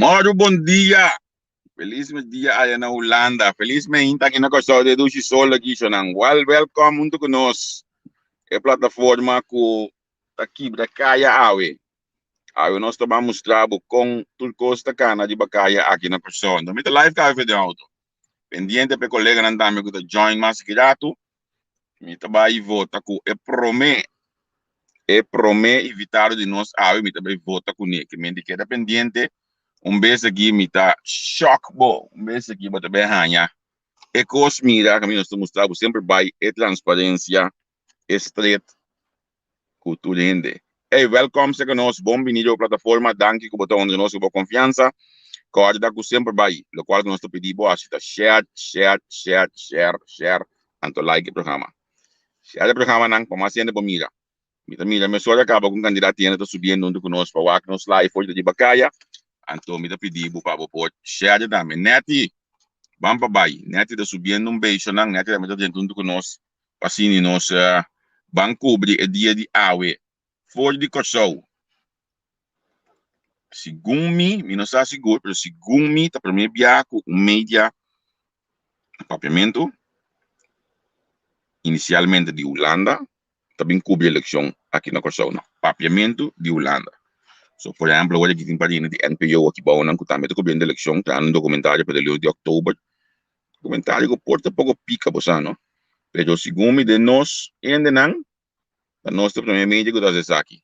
Mòru bon dia! Felis dia aya na Hulanda. Felis meinta aki na Kòrsou den dushi sol aki shonnan. Wèl wèlkòm huntu ku nos e plataforma ku ta kibra kaya awe. Awe nos ta ban mustra bo kon tur kos ta kana riba kaya aki na Kòrsou. Anto mi ta live kawe for den outo. Pendiente pa e koleganan tambe ku ta join mas aki ratu. Mi ta bai vota ku e promé e promé invitado di nos awe mi ta bai vota kuné. Ke men di keda pendiente un bes aki mi ta shock bo. Un bes aki bo ta bai haña e kos mira kaminda nos ta mustra bo semper bai e transparensia e stret ku tur hende. Ey, welkom serka nos, bon bini riba plataforma, danki ku bo ta honra nos ku bo konfiansa. Kòrda ku semper bai, lokual ku nos ta pidi bo hasi ta share, share, share, share, share, anto like e programa. Share e programanan pa mas hende por mira. Mi ta mira mesora kaba ku un kandidat hende ta subiendo huntu ku nos pa wak nos live for riba kaya, anto mi ta pidi bo pa bo por share tambe. Netty, ban pa bai. Netty ta subiendo un beishonan, Netty tambe ta drenta huntu ku nos. Pa asina nos ban kubri e dia di awe for di Kòrsou. Segun mi, mi no sa sigur, pero segun mi ta promé bia ku un media Papiamentu, inisialmente di Hulanda, ta bin kubri elekshon aki na Kòrsou na Papiamentu di Hulanda. So, por ehèmpel, awor aki tin par di hende di NPO aki bou nan ku tambe ta kubriendo elekshon, trahando un dokumentario pa e lus di òktober. Comentario cu por ta poco pica bo sa no, pero segun mi den nos hendenan ta nos ta prome media cu ta haci esaki.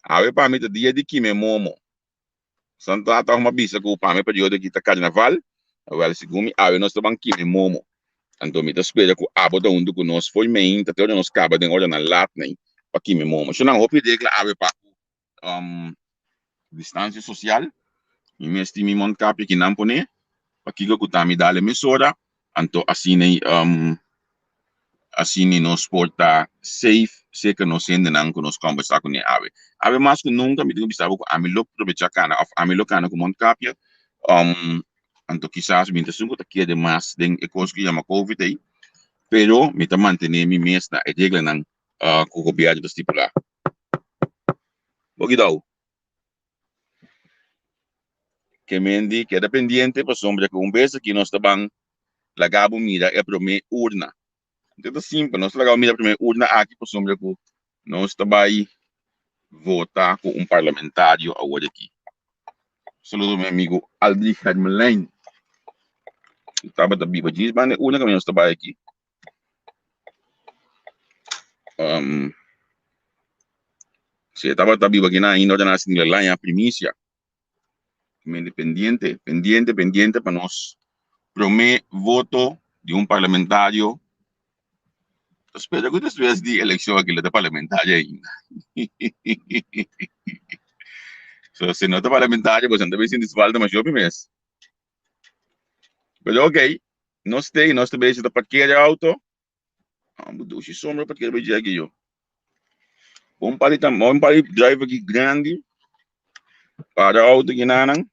Awe pa mi ta dia di kime momo. San tata a bisa cu pa mi periodo aki ta carnaval, awel segun mi awe nos ta ban kime momo. Anto mi ta spera cu abo ta hunto cu nos fo'i meinta te ora nos caba den oranan laat nei pa kime momo. Shonnan hopi regla awe pa cu distancia social, mi mes tin mi mondkapje ki nan pone, pakiko ku ta mi dale mesora, anto asina asina nos por ta safe serka nos hendenan ku nos kombersá kuné awe. Awe mas ku nunka mi tin ku bisa bo ku ami lo probechá kana òf ami lo kana ku mondkapje, anto kisas mi ta esun ku ta kere mas den e kos ku yama covid ei, pero mi ta mantené mi mes na e reglanan ku gobièrnu ta stipulá. Bo kidau. Ke men di keda pendiente pasobra ku un bes aki nos ta ban laga bo mira e promé urna. Anto ta simpel, nos ta laga bo mira e promé urna aki pasobra ku nos ta bai vota ku un parlamentario awor aki. Saludo mi amigo Aldrich Hermelijn. Tabata biba djis banda e urna kaminda nos ta bai aki. Si e tabata biba aki na ainda ora nan a sinti laña primisia. Mente pendiente, pendiente, pendiente pa nos prome voto di un parlamentario. Ta spera ku despues di elekshon aki lo ta parlamentario ainda. So si no ta parlamentario boso no ta bin sinti su falta masha hopi mes. Pero ok, nos stay, nos ta bezig ta parkeer e auto. Ah, bo dushi sombra parkeer bij Jackie yo. Bon pari tam, bon pari drive aki grandi. Para auto ki nanan.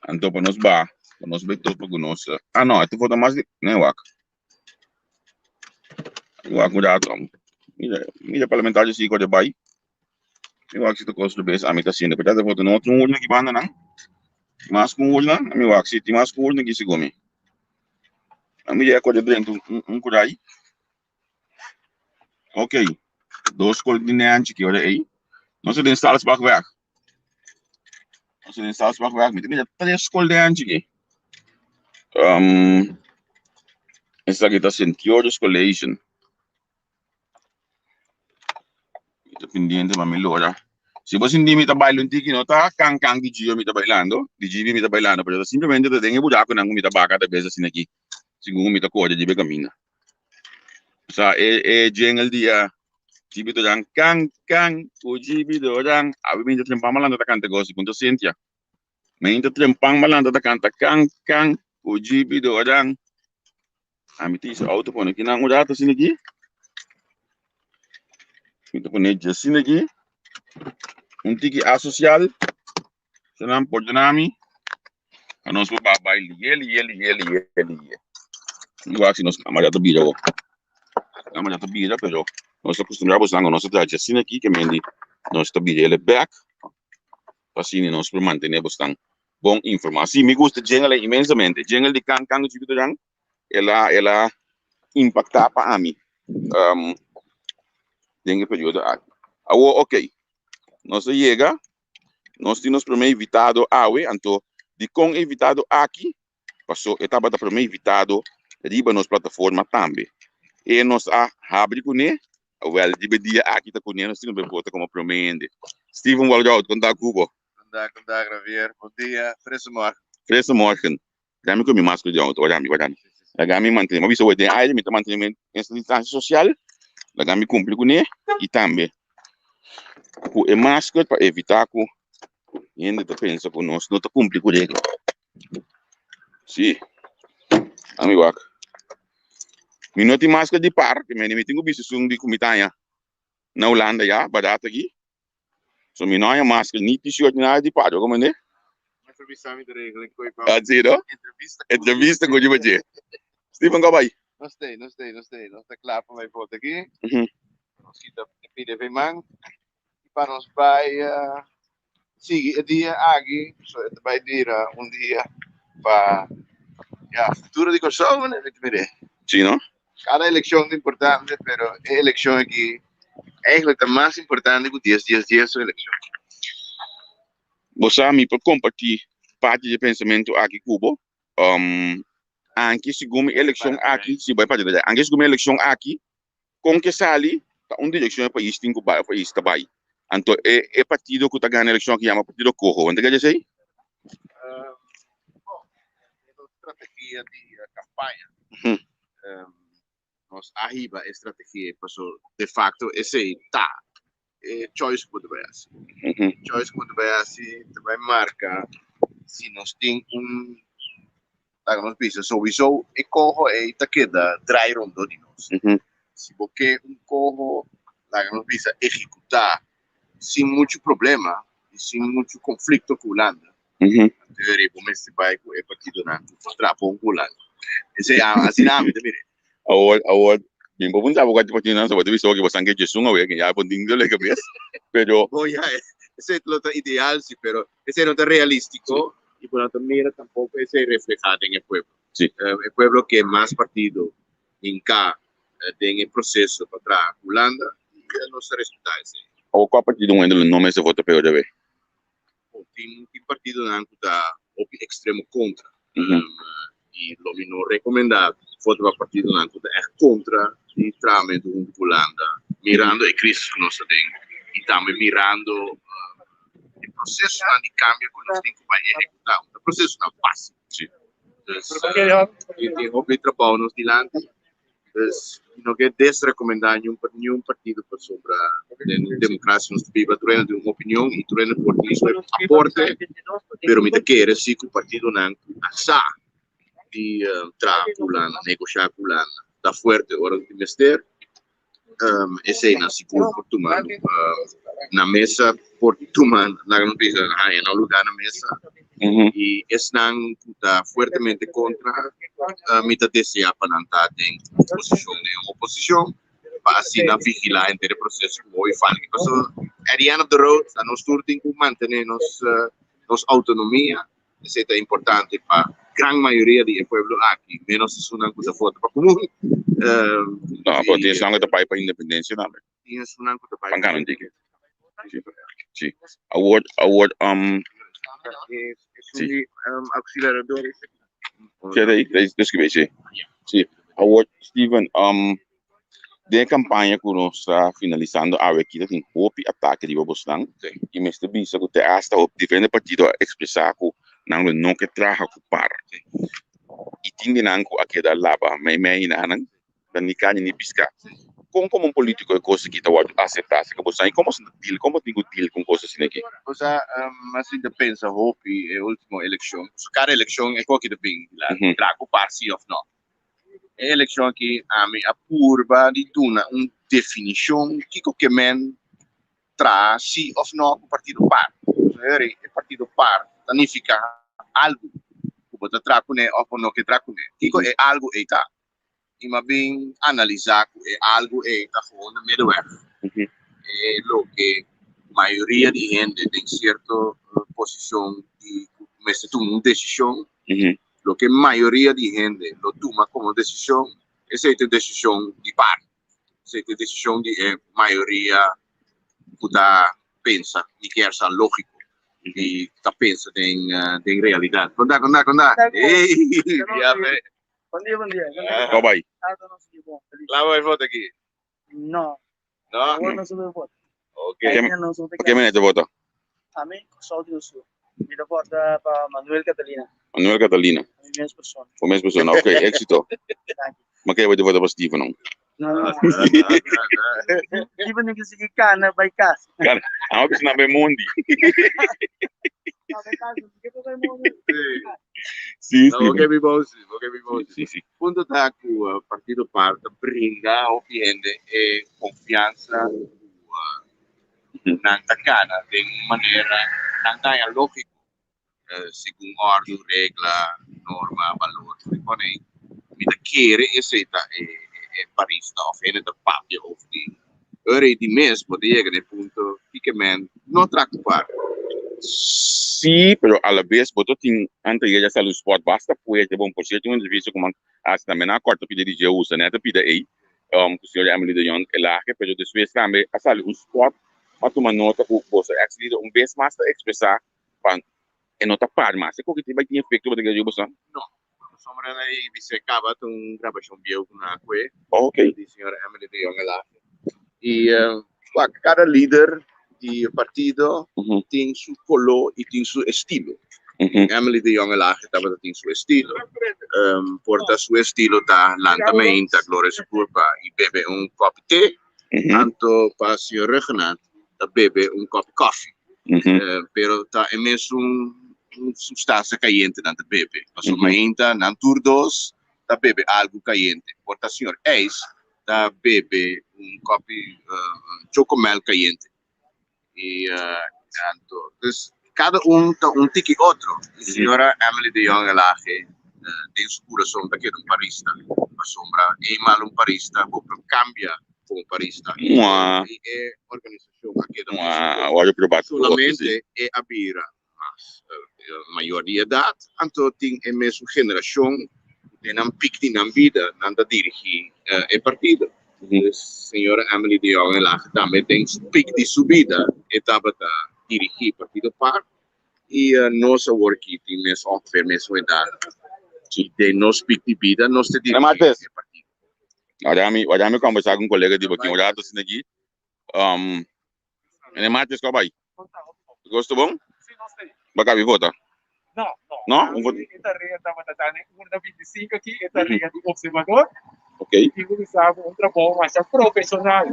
Anto pa nos ba, pa nos bai topa ku nos. Ah no, ito foto mas di, nee wak. Wak un rato. Mira, mira parlamentario si de bai. Mi wak si ta kos rubes ami ta haciendo. Pero ta foto no otro urna ki banda nan. Mas ku urna, ami wak si tin mas ku urna ki sigo mi. Ami ya kore drenta un un kurai. Ok, dos kol di neanchi ki ora ei. Nos ta den Salzbachweg. Nos ta den Salzbachweg. Mi ta mira tres kol neanchi ki. Um, esaki ta Sint Joris College. Mi ta pendiente pa mi lora. Si bo sinti mi ta baila un tiki, no ta kan kan di Gio mi ta bailando, di GB mi ta bailando, pero ta simplemente ta den e burakunan ku mi ta baka ta bes asina aki, segun ku mi ta kore riba e kaminda. Sa e e jingle di a GB Doran kan kan ku GB Doran, awe mi ta trempan malanta ta kanta gosi punto Cynthia. Mi ta trempan malanta ta kanta kan kan ku GB Doran. Ami ta hisa auto pone kinan un rato asina aki. Mi ta pone dje asina aki. Un tiki asocial. Senan pordona mi. Pa nos por ba bai liye liye liye liye liye. Mi wak si nos camera ta bira bo. Camera ta bira pero nos ta acostumbra bosan cu nos ta traha dje asina aki ke mendi nos ta bira ele bek. Pa asina nos por mantené bosnan bon informá. Sí, mi gusta jingle inmensamente. Jingle di Kan Kan Chiquito Jan, el a, el a impaktá pa ami um, den e periodo aki. Awor, ok, nos a yega, nos tin nos promé invitado awe, anto dikon e invitado aki? Paso e tabata promé invitado riba nos plataforma tambe. E nos a habri kuné, awel riba e dia aki ta kuné nos tin ku bota komo promé hende. Steven Walroud, kon ta ku bo? Kon ta, kon ta, Javier. Bon dia, frisse morgen. Frisse morgen. Laga mi ku mi masker di auto, wak ami, wak ami. Laga mi mantené, mi a bisa den aire mi ta mantené mi distansia sosial, laga mi kumpli kuné i tambe ku e masker pa evitá ku hende ta pensa ku nos no ta kumpli ku regla. Sí, ami wak. Mi no tin masker di par, ke mende mi tin ku bisti esun di ku mi ta haña na Hulanda ya, barat aki. So mi no haña masker ni t-shirt ni nada di par, bo komprende? Entrevista mi ta regla koe pa Ah, sí, no? Entrevista. Entrevista ku riba dje. Steven, ko bai? Nos stay, nos stay, nos stay. Nos ta kla pa bai vota aki. Mhm. Nos kita e pdv man. I pa nos bai uh, sigui e dia aki, so e ta bai dira un dia pa ya futuro di Kòrsou, meneer, mi ta mire. Sí, no? Kada elekshon ta importante, pero e elekshon aki eigenlijk ta mas importante ku dies dies dies su elekshon. Bo sa mi por kompartí parti di e pensamentu aki ku bo. Um, anke segun mi elekshon aki, si bai parti di anke segun mi elekshon aki, kon ke sali ta un direkshon e pais tin ku bai, e pais ta bai. Anto e e partido ku ta gana elekshon aki yama Partido Koho. Bo ta kere esei? Um, bon, e strategia di kampaña. Um, nos a hiba e strategia paso de facto esei ta e choice ku bo ta bai hasi. Choice ku bo ta bai hasi ta bai marka si nos tin un laga nos bisa souiso e koho ei ta keda drai rondó di nos. Si bo ke un koho laga nos bisa ehekutá sin muchu problema i sin muchu konflikto ku Hulanda, anto bo mester bai ku e partidonan ku por traha bon ku Hulanda. Esei asina ami ta mira. Awor, awor, mi por puntra bo kua partidonan so bo ta bisa oke bo san ke djesun awe, ke ya bo tin dole kabes, pero. Bon ya, esei lo ta ideal si, pero esei no ta realístiko i bo no ta mira tampoko esei reflehá den e pueblo. E pueblo ke mas partido hinká den e proseso pa traha ku Hulanda i nos ta respetá esei. Awor kua partido un hende lo no mester vota p'e otra be? Bon, tin tin partidonan ku ta hopi ekstremo kontra i lo mi no rekomendá vota pa partidonan ku ta ègt kontra di trahamentu huntu ku Hulanda mirando e krisis ku nos ta den i tambe mirando e prosesonan di kambio ku nos tin ku bai ehekutá. Un ta prosesonan fásil. Dus tin hopi trabou nos dilanti. Dus mi no ke desrekomendá niun niun partido pasobra den un demokrasia nos ta biba tur hende tin un opinion i tur hende por tin su aporte, pero mi ta kere si ku partidonan ku a sa di traha ku Hulanda, negoshá ku Hulanda, ta fuerte ora ku tin mester. Esei nan sigur por tuma na mesa, por tuma, laga nos bisa, haña nan lugá na mesa. I esnan ku ta fuertemente kontra, mi ta deseá pa nan ta den posishon, den oposishon, pa asina vigilá henter e proseso ku hopi falta. Pasobra at the end of the road, ta nos tur tin ku mantené nos nos outonomia. Esei ta importante pa gran mayoria di e pueblo aki, menos esunnan ku ta vota pa komun. No, pero tin esunnan ku ta bai pa independensia tambe. Tin esunnan ku ta bai pa independensia. Si, si. Awor, awor, um. Esun di akselerador. Si, ta ei, deskribí, si. Si. Awor, Steven, um. Den e kampaña ku nos ta finalisando awe aki ta tin hopi atake riba bosnan i mester bisa ku te asta hopi diferente partido a ekspresá ku nan lo no ke traha ku par i tin di nan ku a keda laba meimei i nan ta ni karni ni piská. Kon komo un politiko e kos aki ta wòrdu aseptá aserka bosnan i komo ta deal komo tin ku deal ku un kos asina aki? Cosa mas tin ta pensa hopi e ultimo elekshon, kada elekshon e koki ta bin traha ku par si òf no. E elekshon aki ami a purba di duna un definishon kiko ke men traha si òf no ku partido par. Heri, e partido par ta nifiká algu ku bo ta traha kuné òf bo no ke traha kuné. Kiko e algu ei ta? I mi a bin analisá ku e algu ei ta gewoon de middenweg. E loke. Mayoria di hende den sierto posishon di ku mester tuma un desishon, loke mayoria di hende lo tuma komo desishon, esei ta e desishon di par, esei ta e desishon di e mayoria ku ta pensa, mi kier sa lógiko i ta pensa den den realidat. Konta, konta, konta. Ey, ya fe. Bon dia, bon dia. Kò bai? Laba bai vota aki. No. No? Awor no sube vota. Ok. Ainda no sube. Pa ke meneer ta vota? Ami, Kòrsou di Osu. Mi ta vota pa Manuel Catalina. Manuel Catalina. Mi mes persona. Bo mes persona. Ok, éxito. Danki. Ma ke bo ta vota pa Steven no? No, no. Steven tin ku sigui kana bai kas. Kana. Amo bisa nan bai mondi. Bai kas, no ke bai mondi. Sí, No, Steven. bo ke mi bon sí, bo ke mi bon Sí, sí. Punto ta ku Partido par ta brinda hopi hende e konfiansa ku nan ta kana den un manera ku nan ta haña lógiko segun òrdu, regla, norma, balor. Pone mi ta kere esei ta e parista òf hende ta papia over di Ora di mes bo ta yega na e punto kiko men no traha ku par. Sí, pero a la bes bo ta tin antes yega sali un spot basta fuerte bon. Por cierto un entrevista ku man hasi tambe nan a kòrta pida di dje usa nèt a pida ei ku señora Emily de Jong Elage pero despues tambe a sali un spot pa tuma nota ku boso ex lider un bes mas ta ekspresá pa e no ta par mas. E koki tin bai tin efekto bo ta kere riba boso? No, pasobra nan a bisa e kaba ta un grabashon bieu ku nan a kue di señora Emily de Jong Elage. I wak, kada lider di partido tin su koló i tin su estilo. Emily de Jong Elage tabata tin su estilo. Por ta su estilo ta lanta meinta, gloria su kurpa i bebe un kòpi te. Anto pa señor Rhuggenaath ta bebe un kòpi kòfi. Pero ta e mesun sustancia kayente nan ta bebe. Pasobra mainta nan tur dos ta bebe algu kayente. Por ta señor Eis ta bebe un kòpi chocomel kayente. I anto, dus kada un ta un tiki otro. I señora Emily de Jong Elhage den su kurason ta keda un parista. Pasobra eenmaal un parista bo por kambia komo parista. I e organisashon a keda mes. Solamente e a bira mas mayor di edat, anto tin e mesun generashon den nan pik di nan bida nan ta dirigí e partido. Dus señora Emily de Jong Elhage tambe den su pik di su bida e tabata dirigí partido par i nos awor aki tin mes ongeveer mesun edat i den nos pik di bida nos ta dirigí e partido. Wak ami kombersá ku un kolega di bo tin un rato asina aki. Ene martes kua bai? Gosto bon? Si, nos ta ei. Bo kabi vota? No, no. No? Un vota? E tarea tabata ta den urna 25 aki, e tarea di observador. Ok. Tin ku bisa bo un trabou masha profesional.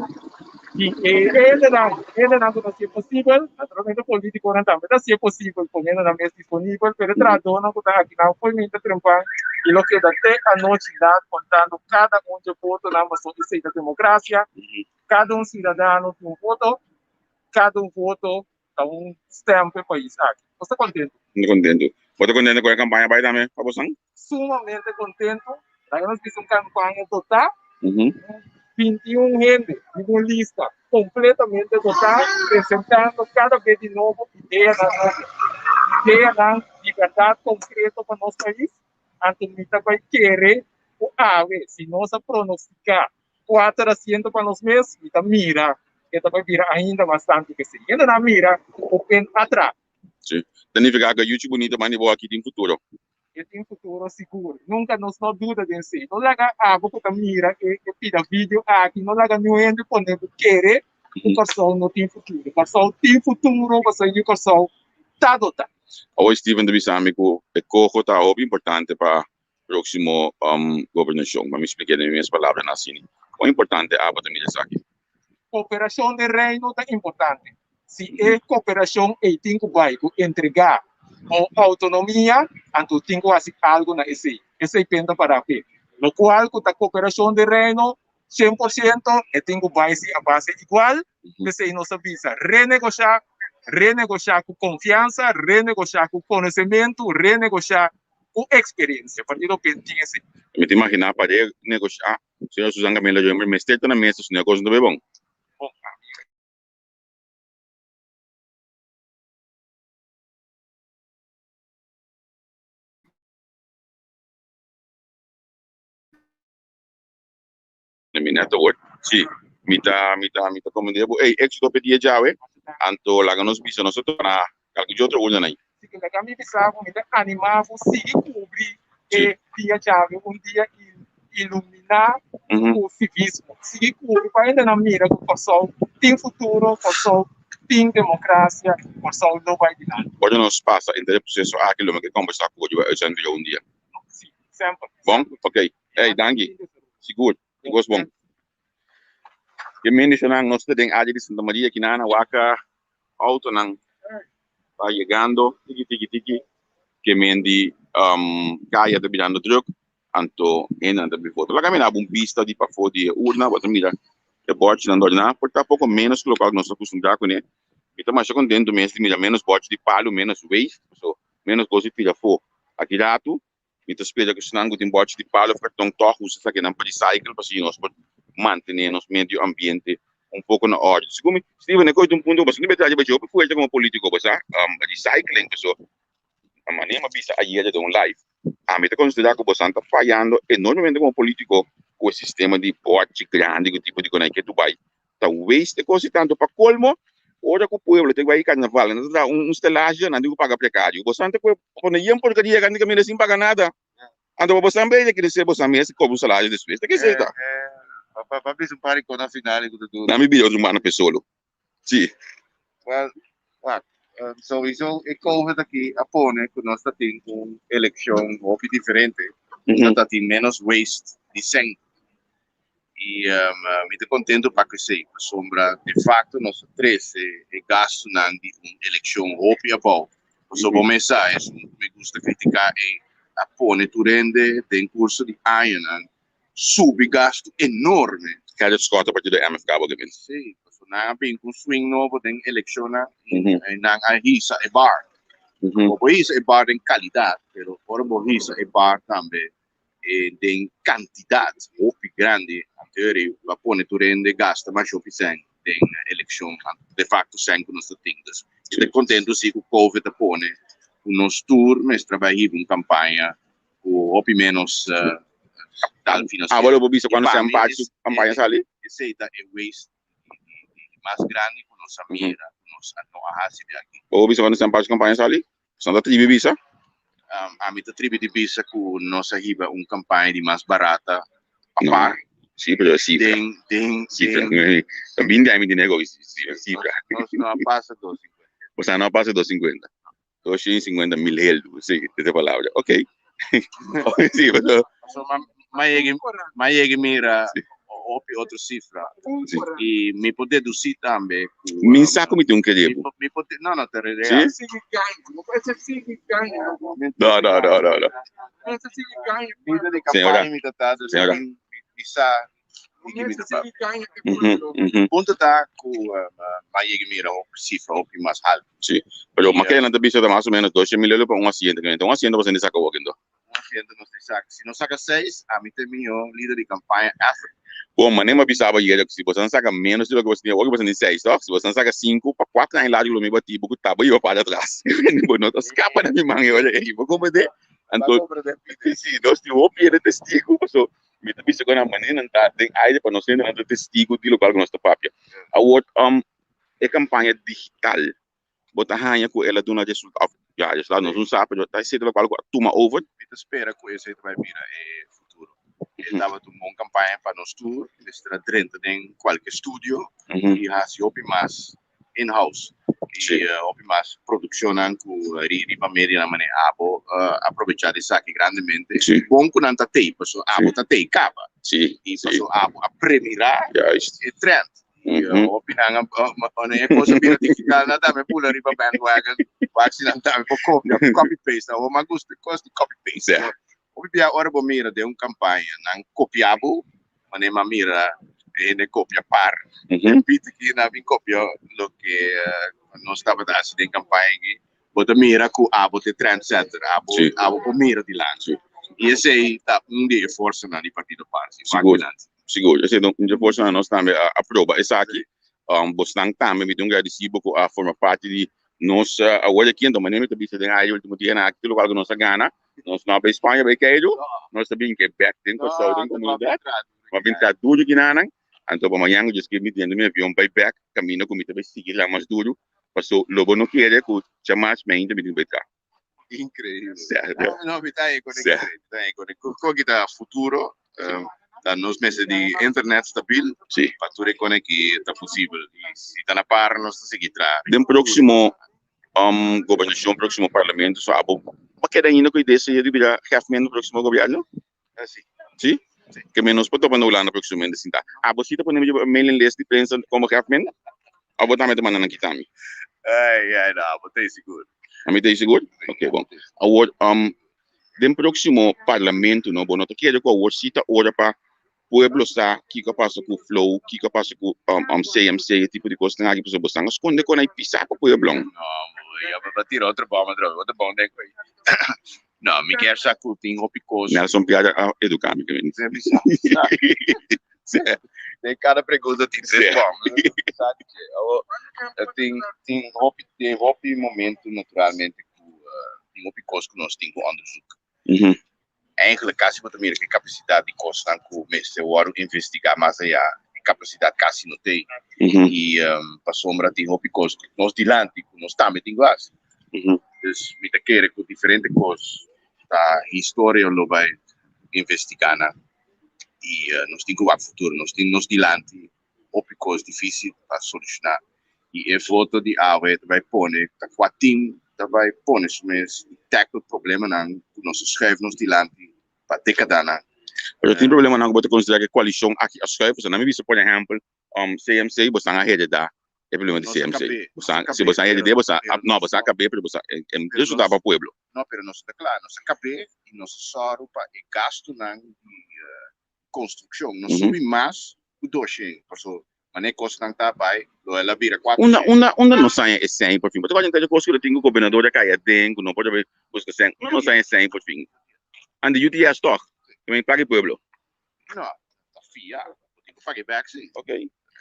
I e hendenan, hendenan ku ta hasi e posibel, naturalmente politikonan tambe ta hasi e posibel, poniendo nan mes disponibel, pero e trahadónan ku ta akinan fo'i minta trempan i lo keda te anochi lat kontando kada un dje votonan pasobra esei ta demokrasia. Kada un siudadano tin un voto, kada un voto ta un stem pa e pais aki. Nos ta kontentu. Nos ta kontentu. Bo ta kontentu ku e kampaña bai tambe pa bosan? Sumamente kontentu. Laga nos bisa un kampaña dotá. 21 hende riba un lista kompletamente dotá, presentando kada bes di nobo ideanan nobo, ideanan di bèrdat konkreto pa nos pais. Anto mi ta bai kere ku awe si nos a pronostiká Kuater asiento pa nos mes, mi ta mira e ta bai bira ainda mas tantu ke esei. Hende nan mira ku pen atra. Sí. Ta nifiká ku Yuchi Bunita manda bo aki tin futuro. E tin futuro sigur. Nunka nos no duda den esei. No laga abo ku ta mira e e pida video aki, no laga niun hende pone bo kere ku Kòrsou no tin futuro. Kòrsou tin futuro pasobra yu Kòrsou ta dotá. Awor Steven ta bisa mi ku e koho ta hopi importante pa Próximo gobernacion. Pa mi spliké den mi mes palabranan asina. Kon importante abo ta mira esaki? Koperashon den Reino ta importante. Si e koperashon ei tin ku bai ku entregá bo outonomia, anto tin ku hasi algu na esei. Esei penta pará p'e. Lokual ku ta koperashon den Reino, 100% e tin ku bai si a base igual. P'esei nos a bisa renegoshá, renegoshá ku konfiansa, renegoshá ku konosementu, renegoshá ku eksperensia. Partido pen tin esei. Mi ta imaginá pa re negoshá, señor Susan Camila Joenber mester ta na mesa, si no e kos no ta bai bon. Bon, ami. Den mi net awor. Sí, mi ta, mi ta, mi ta komendé bo. Ey, éxito p'e dia djawe. Anto laga nos bisa nos ta torna kalke dje otro urna nan. Si ke laga mi bisa bo, mi ta animá bo sigui kubri e dia djawe, un dia iluminá ku sivismo. Sigui kubri pa hendenan mira ku Kòrsou tin futuro, Kòrsou tin demokrasia, Kòrsou lo bai dilanti. Ora nos pasa henter e proseso aki lo mi ke kombersá ku bo riba uitzending un dia. Sí, semper. Bon? Ok. Ey, danki. Sigur. Di gos bon. Ke mendishonnan nos ta den área di Santa Maria kinan a wak autonan ta yegando tiki tiki tiki ke men di kaya ta birando druk anto hendenan ta bin foto. Laga mi daba un bista di pafó di e urna bo ta mira e bòrchinan dòrná por ta poko ménos ku lokual ku nos ta kustumbrá kuné. Mi ta masha kontentu mes di mira ménos bòrchi di palu, ménos waste, paso ménos kos di tira afó. Aki ratu Mi ta spera ku esnan ku tin bòchi di palu òf karton tòg usa esakinan pa recycle pa asina nos por mantené nos medio ambiente un poko na òrdu. Segun mi, Steven, e koe ta un punto ku boso no mester haci hopi fuerte komo polítiko, bo sa, recycling paso a manera mi a bisa ayer den un live, ami ta konsiderá ku bosan ta fayando enormemente komo polítiko ku e sistema di bòchi grandi ku tipo di konai ke Dubai ta waste e kos di tantu. Pa kolmo, ora ku pueblo ta bai karnaval, nan ta traha un stelahe, nan tin ku paga prekario. Bosan ta kohe pone yen porkeria grandi kaminda sin paga nada. Anto pa bosan bay ta kere bosan mes kobra un salario despues. Ta kese ta? Pa bisa un par di kos na final ku ta dura. Nan mi bira otro mano pe solo. Si. Well, wak, sowieso e covid aki a pone ku nos ta tin un elekshon hopi diferente. Nos ta tin menos waste di sèn. I mi ta kontentu pa ku esei, pasobra de fakto nos a trese e gastunan di un elekshon hopi abou. Pasobra bo mes sa, esun ku mi gusta kritiká ei a pone tur hende den kurso di añanan subi gastu enorme. Gerrit Schotte a partido MFK bo ke bin. Sí, pasobra nan a bin ku un swing nobo den elekshonnan i nan a hisa e bar. Bo por hisa e bar den kalidat, pero ora bo hisa e bar tambe e den kantidat hopi grandi anto eri lo a pone tur hende gasta mas hopi sèn den elekshon de fakto sèn ku nos ta tin. Dus mi ta kontentu si ku covid a pone ku nos tur mester a bai hiba un kampaña ku hopi ménos kapital finansiero. Abo lo por bisa kuantu sèn pa su kampaña sali? Esei ta e waste di mas grandi ku nos a mira ku nos no a hasi di aki. Bo por bisa kuantu sèn pa su kampaña sali? Boso no ta tribi bisa? Ami ta tribi di bisa ku nos a hiba un kampaña di mas barata pa par. Sí, pero e sifra. Den, den, Sifra. den. Ta binti aña mi tin ego sifra. Nos no a pasa dos sinkuenta. Boso no a pasa dos sinkuenta. 250 mil heldu, sí, esa palabra. Ok. Sí, pero. So, ma, ma yega, ma yega mira hopi otro cifra. Sí. Y mi por deducí tambe cu, Mi sa cu mi tin un mi kerebu. por, mi por, no, no, te real. Sí? Sigui gaña, no puede ser sigui gaña. No, no, no, no, no. Mester sigui gaña. Lider di Señora. campaña mi ta ta, dus Señora. mi, mi sa di ki mi Mester ta papia. sigui gaña e pueblo. Punto ta cu ma yega mira hopi cifra hopi mas halto. Sí, pero Y, ma kende nan ta bisa ta mas o menos 200 mil euro pa un asiento. Un asiento bo sende saca awor, ento. Un asiento nos ta saca. Si nos saca seis, ami ta e mihó lider di campaña ever. Bon, manera mi a bisa bo ayer, si boso nan saca menos di loke boso tin awor, boso tin seis, toch? Si boso nan saca sinku, pa kuater aña largu lo mi bati bo ku tabo i bo para atras. Bo no ta skapa na mi man e ora ei. Bo comprende? Anto, si, nos tin hopi hende testigu, paso mi ta bisa ku nan manera nan ta den aire pa nos hende nan ta testigu di lokual ku nos ta papia. Awor, e kampaña digital, bo ta haña ku el a duna resultado, òf ya, resultado nos no sa, pero ta esei ta lokual ku a tuma over. Mi ta spera ku esei ta bai bira e futuro. E tabata un bon kampaña pa nos tur, mester a drenta den kualke studio i hasi hopi mas in-house i hopi mas produkshonnan ku riba medianan manera abo a probechá di esaki grandemente. Bon ku nan ta tei, pasobra abo ta tei kaba i pasobra abo a premirá e trend. I hopi nan a e kos a bira digital nan tambe pula riba bandwagon wak si nan tambe por kopia copy paste. Awor mas gusta kos di copy paste. Hopi bia ora bo mira den un kampaña nan kopia bo manera mi a mira e hende kopia par Pete aki nan a bin kopia loke nos tabata hasi den kampaña aki bo ta mira ku abo ta e trendsetter abo abo por mira dilanti i esei ta un di e forsanan di Partido Par si wak dilanti. Sigur, esei ta un di e forsanan nos tambe a proba esaki. Bosnan tambe mi ta un gradisibo ku a forma parti di nos awor aki anto manera mi ta bisa den aña ultimo dianan aki tur lokual ku nos a gana. Nos no a bai Spaña bai Keiru, nos ta bin ke bek den Kòrsou den komunidat. Ma bin traha duru kinanan, anto pa mañan ku Dios kier mi drenta mi avion bai bek kaminda ku mi ta bai sigui traha mas duru, paso lo bo no kere ku djamas mi ainda mi tin ku bai traha. Increíble. Serio. No, mi ta ahí con Serio. mi ta ahí con Con kita futuro, ta nos mester di internet stabil Sí. pa tur e kone ki ta posibel. I si ta na par nos ta sigui traha. Den próksimo gobernashon, próksimo parlamento, so abo pa keda ainda ku e deseo di bira hèf men próksimo gobièrnu? Sí. Sí? Sí. Ke men nos por topa na Hulanda próksimamente sinta. Abo si ta pone mi mailing list di prensa komo hèf men? Òf bo tambe ta manda nan kita mi? Ai, ai, no, abo ta sigur. Ami ta sigur? Ok, bon. Awor, den próksimo parlamento no, bo no ta kere ku awor si ta ora pa pueblo sa kiko a pasa ku Flow, kiko a pasa ku CMC, e tipo di kosnan aki, pasobra bo stan a skonde kon a pisa pa pueblo. No, bo ya bo ta tira otro bom atrobe, otro bom den koe. No, mi kier sa ku tin hopi kos. Nelson Piar a eduká mi. Sí. Den kada pregunta tin tres bom. Sa di ke. Awo, tin tin hopi tin hopi momento naturalmente ku tin hopi kos ku nos tin ku onderzoek. Eigenlijk kasi bo ta mira ku e kapasidat di kosnan ku mester wòrdu investigá mas ayá, e kapasidat kasi no t'ei. I pasobra tin hopi kos ku nos dilanti ku nos tambe tin ku hasi. Dus mi ta kere ku diferente kos ta historia lo bai investigá nan i nos tin ku wak futuro, nos tin nos dilanti hopi kos difísil pa solushoná i e voto di awe ta bai pone ta kua tin ta bai pone su mes i tackle problemanan ku nos a schuif nos dilanti pa dekadanan. Pero tin problemanan ku bo ta konsiderá ku e koalishon aki a schuif? Pasobra nan mi bisa por ehèmpel CMC bo san a heredá e problema di CMC. Bo san, si bo san hered'é bo san, no bo san a kab'é pero bo san e resultado pa pueblo. No, pero nos ta kla, nos a kab'é i nos a sòru pa e gastunan di konstrukshon no subi mas ku doshen, paso manera e kosnan ta bai lo el a bira kuater Unda, shen. unda, unda nos haña e sèn por fin? Bo ta kòrda kada kos ku lo tin ku gobernador a kai aden ku no por a bai buska sèn. Unda nos haña e sèn por fin? Anda UTS tòg? Ke men paga e pueblo. No, ta fia, bo tin ku paga e bèk si. Ok.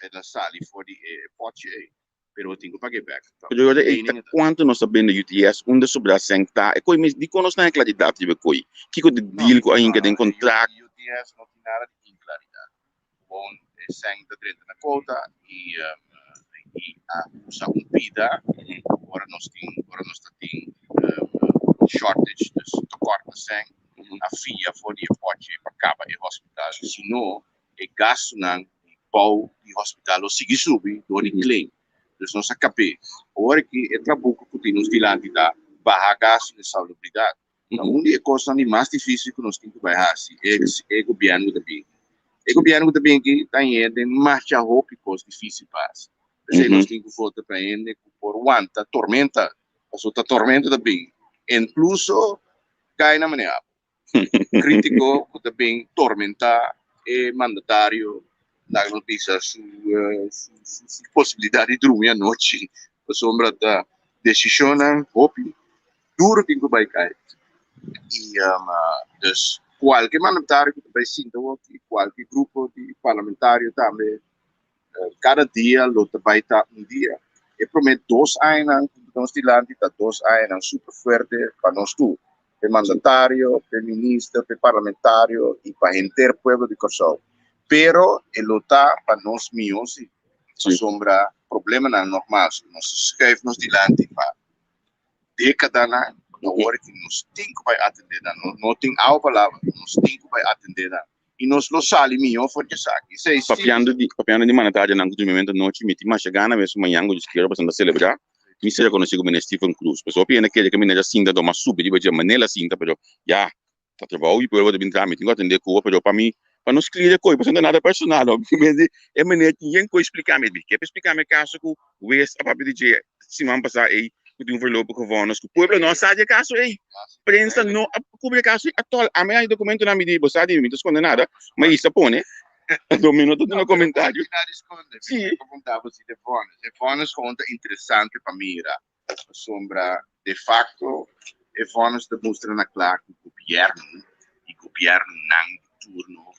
El a sali for di e pòtje ei, pero bo tin ku paga e bèk. Pero yo ei ta kuantu nos ta bende UTS, unda sobrá sèn ta? E koi mes, dikon nos no haña klaridat riba e koi? Kiko di deal ku a hinka den kontrakt? UTS no tin nada di inklaridat. Gewoon e sèn ta drenta na kouta i i a usa un pida ora nos tin ora nos ta tin shortage, dus tekort na sèn. a fia for di e pòchi pa kaba e hospital, sino e gastunan di bou di hospital lo sigui subi dor di claim. Dus nos a kap'é. Awor aki e trabuco ku tin nos dilanti ta baha gastu di salubridat. Ta un di e kosnan di mas difísil ku nos tin ku bai hasi, e e gobièrnu ku ta bin. E gobièrnu ku ta bin aki ta hende den masha hopi kos difísil pa hasi. P'esei nos tin ku vota pa hende ku por wanta tormenta, pasobra ta tormenta ta bin. Inkluso Kai na manera crítico cu ta bin tormenta e mandatario, laga nos bisa su su posibilidad di drumi anochi, pasobra ta decisionnan hopi duro tin cu bai kai. Y dus cualke mandatario cu ta bai sinta hopi, cualke grupo di parlamentario tambe Kada dia lo ta bai ta un dia. E promé dos añanan ku nos dilanti ta dos añanan super fuerte pa nos tur, p'e mandatario, p'e minister, p'e parlamentario i pa henter pueblo di Kòrsou. Pero e lo ta pa nos mihó si, pasobra problemanan nògmas ku nos ta skùif nos dilanti pa dékadanan, awor ki nos tin ku bai atendé nan. No tin awa pa laba, nos tin ku bai atendé nan. i nos lo sali mihó for di esaki. Esei si. Papiando di papiando di mandatarianan ku durmimentu anochi, mi tin masha gana mes mañan ku Dios kier pa santa selebrá. Mi sera konosí ku Meneer Stephen Cruz. Pasobra hopi hende kere ku mi a sinta dor mas subi riba dje manera el a sinta, pero ya, ta trabou di pueblo ta bin traha, mi tin ku atendé Cuba, pero pa mi, pa nos klira koe, pasobra no ta nada personal, no. Mi di, e meneer tin yen koe splika mi, mi ke pa splika mi e kaso ku Wes a papia di dje siman pasá ei, ku tin un voorlopige vonnis, ku pueblo no a sa di e kaso ei. Prensa no a kubri e kaso ei atòl. Ami a haña dokumentonan, mi di, bo sa di mi, mi ta skonde nada, ma Isa pone, anto mi no ta duna komentario. Sí. E vonnis gewoon ta interesante pa mira, pasobra de facto e vonnis ta mustra na kla ku gobièrnu i gobièrnunan di turno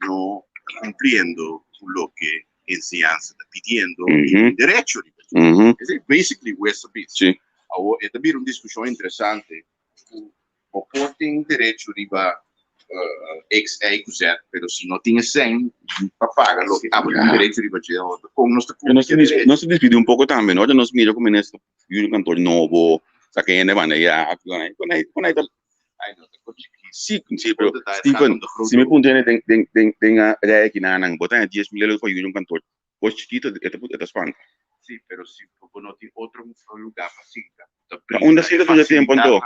no ta kumpliendo ku loke enseñansa ta pidiendo i tin derecho riba dje. Esei basically wes a bisa. Awor e ta bira un diskushon interesante ku bo por tin derecho riba. X, Y ku Z, pero si no tin e sèn pa paga loke abo tin derecho riba dje, kon nos ta kumpli ku e derecho? Nos ta dispidi un poko tambe, no? Ora nos mira ku minister yu di kantor nobo, sa kende banda ya, kon ei ta. Ai no ta kon chikito. Si, si, pero Steven, si mi puntra hende den den den den rei akinanan, bo ta haña 10,000 euro pa yu di un kantor, kos chikito e ta spanta. Si, pero si bo no tin otro lugá pa sinta. Ta unda sinta tur e tempu anto?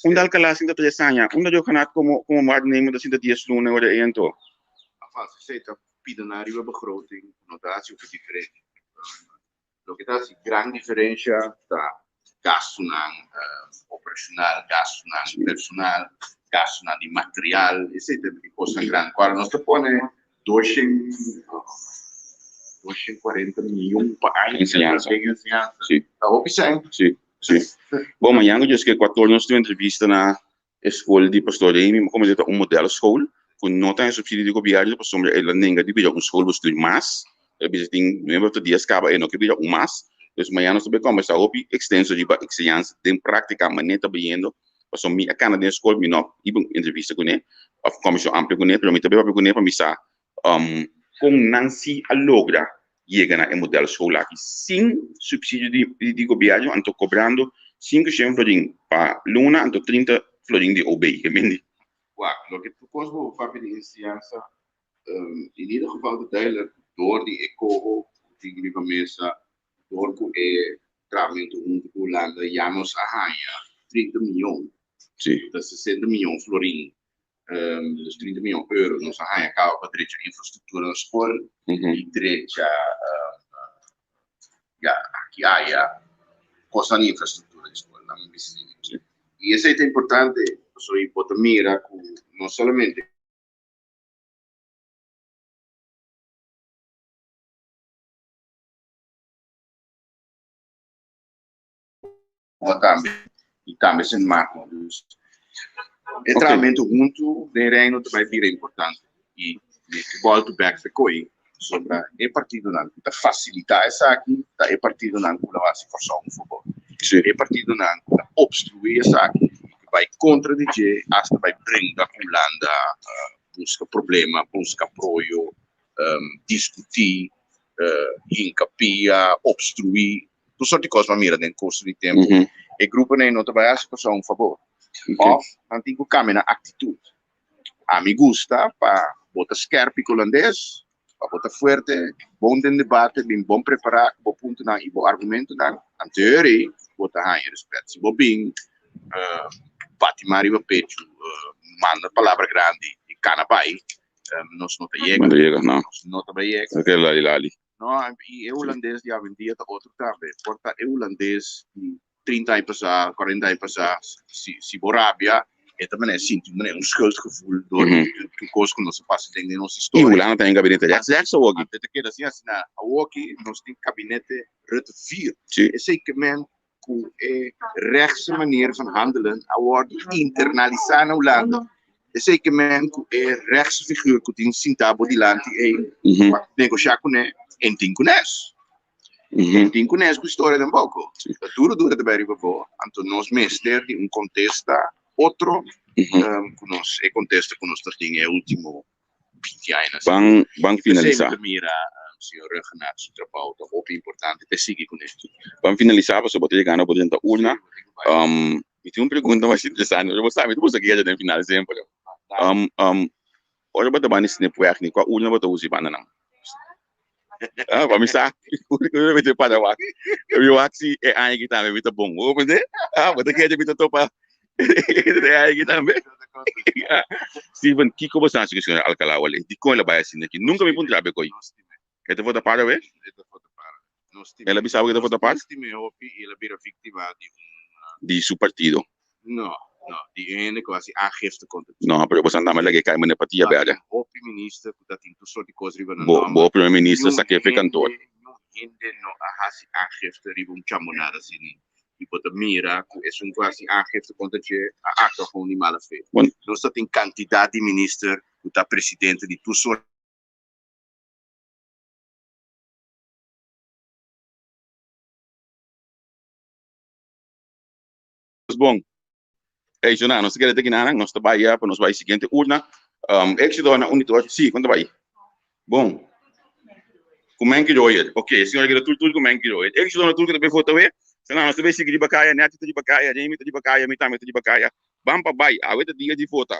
Unda Alcalá sinta tres aña? Unda Johanat komo komo waarnemer ta sinta dies luna ora ei anto? Afan, esei ta pida nan riba begroting ku no ta hasi hopi diferente. Loke ta hasi gran diferensha ta gastunan operashonal, gastunan personal, gastunan di material, esei ta e kosnan grandi. Kual nos ta pone 240 miyon pa aña Enseñansa. den enseñansa. Sí. Ta hopi sèn. Sí, sí. Bon, mañana ku Dios ke kuator nos tin un entrevista na e skol di Pastor Remy, mi komo ta un modelo school ku no ta en subsidio di gobièrnu pasobra el a nenga di bira un school bestuur mas. El a bisa tin nuebe òf dies kaba e no ke bira un mas. Dus mañana nos ta bai kòmbersá hopi ekstenso riba enseñansa den práktika manera ta bayendo pasobra mi a kana den skol mi no hiba un entrevista kuné òf kòmbersashon amplio kuné pero mi ta bai papia kuné pa mi sa kon nan si a logra yega na e model school aki sin subsidio di di gobièrnu anto kobrando 500 florin pa luna anto 30 florin di OB ke mindi. Wak, loke tur kos bo papia di enseñansa in ieder geval ta duidelijk door di e koho ku tin riba mesa Dor ku e trahamentu huntu ku Hulanda ya nos a haña 30 miyon, Sí. ta 60 miyon florin, dus 30 miyon euro nos a haña kaba pa drecha infrastruktura na skol i drecha ya aki aya kosnan di infrastruktura di skol. Nan bisa. Sí. I esei ta importante pasobra bo ta mira ku no solamente. Tambe y tambe Sint Maarten. Dus e trahamento hunto den Reino ta bai bira importante y mester bolto bek fe koe sobra e partidonan ku ta fasilita esaki ta e partidonan ku lo hasi Kòrsou un fabor. E partidonan ku ta obstruí esaki y ku bai kontra di dje asta bai bringa ku Hulanda, buska problema, buska aproyo, diskutí, hinka pia, obstruí, tur sort di kos bo a mira den kurso di tempu. E gruponan ei no ta bai hasi Kòrsou un fabor. Òf nan tin ku kambia nan aktitut. Ami gusta pa bo ta skèrpi ku hulandes, pa bo ta fuerte, bon den debate, bin bon prepará ku bo puntonan i bo argumentonan, anto ei bo ta haña rèspèt. Si bo bin bati man riba pechu, manda palabra grandi i kana bai, nos no ta yega. No ta yega, no. Nos no ta bai yega. Oké, lali lali. No, i e hulandes di awendia ta otro tambe. Por ta e hulandes di 30 aña pasá, 40 aña pasá, si, si bo rabia, e ta manera sinti un manera un schuldgevoel door mm -hmm. tur kos ku nos a pasa den nos historia. I Hulanda ta den gabinete rechts rechts awoki. Anto ta keda asina asina. Awoki nos tin kabinete Rutte 4. Sí. Esei ke men ku e rechtse manier van handelen a wòrdu internalisá na Hulanda. Esei ke men ku e rechtse figuur ku tin sintá bo dilanti ei pa negoshá kuné, en tin kunes. En tin kunes ku historia tampoko. Ta duru duru ta bai riba bo, anto nos mester di un kontesta otro ku nos e kontesta ku nos ta tin e último 20 aña. Ban ban finalisá. P'esei mi ta mira señor Rhuggenaath su trabou ta hopi importante p'e sigui kuné. Ban finalisá pasobra bo ta yegando bo drenta urna. Mi tin un pregunta mas interesante. Bo sa mi ta buska keda den final semper. Ora bo ta ban di snipweg ni kua urna bo ta usa i banda nan? Ah, pa mi sa. Mi ta para wak. Mi wak si e aña aki tambe mi ta bon. Bo comprende? Ah, bo ta kere mi ta topa e aña aki tambe? Steven, kiko bo sa si ku señor Alcalá wale? Dikon el a bai asina aki? Nunka mi puntra be koy. E ta vota para we? E ta vota para. El a bisa bo ku e ta vota para? Nos stim'é hopi i el a bira víktima di un. Di su partido. No, no, di un hende ku hasi aangifte kontra dje. No, pero bo sa andaba lag'é kai manera patia bèrdè. Hopi minister ku ta tin tur sort di kos riba nan Bo, nòmber. bo primer minister sa kefe kantor. Niun hende no a hasi aangifte riba un chambonada asina. I bo ta mira ku esun ku hasi aangifte kontra dje a aktua kon di mala fe. Bon. Nos ta tin kantidat di minister ku ta presidente di tur sort. Bon. Ey, Jonah, nos ta kere te kinanan, nos ta bai ya pa nos bai siguiente urna. Éxito na un di sí, kon ta bai? Bon. Ku Menki Royer. Ok, señora keda tur tur ku Menki Royer. Éxito na tur ku ta bai vota we. Sana nos ta bai sigui riba kaya, Netty ta riba kaya, Remy ta riba kaya, mi tambe ta riba kaya. Ban pa bai, awe ta dia di vota.